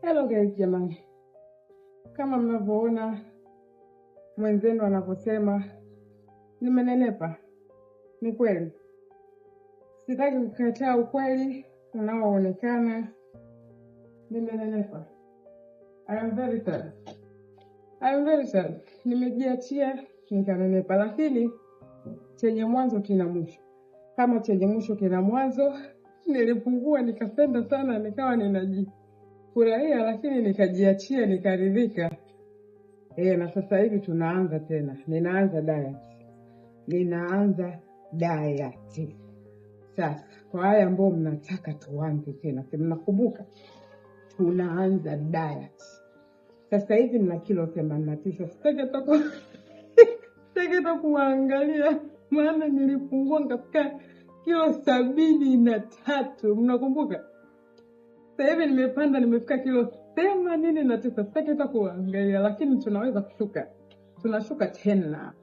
Hello guys, jamani, kama mnavyoona mwenzenu anavyosema nimenenepa, ni kweli. Sitaki kukataa ukweli unaoonekana, nimenenepa. I am very sad. I am very sad. Nimejiachia nikanenepa, lakini chenye mwanzo kina mwisho. Kama chenye mwisho kina mwanzo, nilipungua nikapenda sana, nikawa ninajifurahia, lakini nikajiachia nikaridhika. Na sasa hivi tunaanza tena, ninaanza diet, ninaanza diet sasa. Kwa wale ambao mnataka tuanze tena, si mnakumbuka tunaanza diet sasa hivi. Nina kilo 89, sitaki hata kuangalia, maana nilipungua nikafika kilo 73, mnakumbuka? Sasa hivi nimepanda, nimefika kilo 89, sitaki hata kuangalia, lakini tunaweza kushuka, tunashuka tena,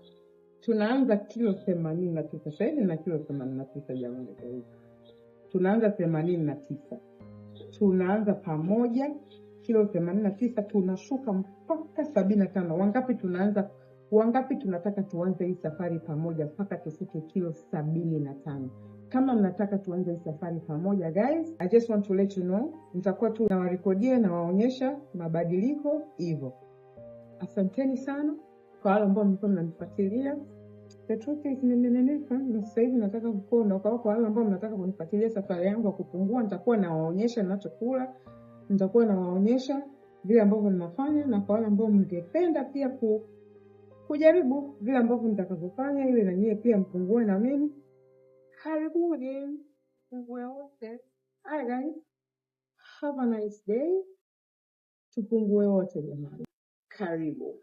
tunaanza kilo 89. Sasa hivi na kilo 89 jamani, kwa hiyo tunaanza 89, tunaanza pamoja kilo 89, tunashuka mpaka 75. Wangapi tunaanza? Wangapi tunataka tuanze hii safari pamoja mpaka tufike kilo 75? Kama mnataka tuanze hii safari pamoja guys, I just want to let you know, nitakuwa tu nawarekodia na waonyesha mabadiliko hivyo. Asanteni sana kwa wale ambao mlikuwa mnanifuatilia. The truth is nimenenepa na sasa hivi nataka kukonda. Kwa wale ambao mnataka kunifuatilia safari yangu ya kupungua, nitakuwa nawaonyesha ninachokula, nitakuwa nawaonyesha vile ambavyo ninafanya, na kwa wale ambao mngependa pia kujaribu vile ambavyo nitakavyofanya ili na nyie pia mpungue na mimi, karibuni pungue wote. Hi guys, have a nice day. Tupungue wote jamani, karibu.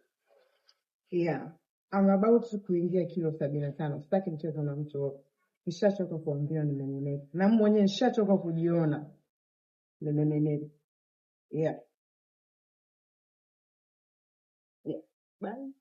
Yeah, I'm about to kuingia kilo 75. Sitaki mchezo na mtu. Nishachoka kuambiwa nimenenepa, na mwenyewe nishachoka kujiona nimenenepa. Yeah. Yeah. Bye.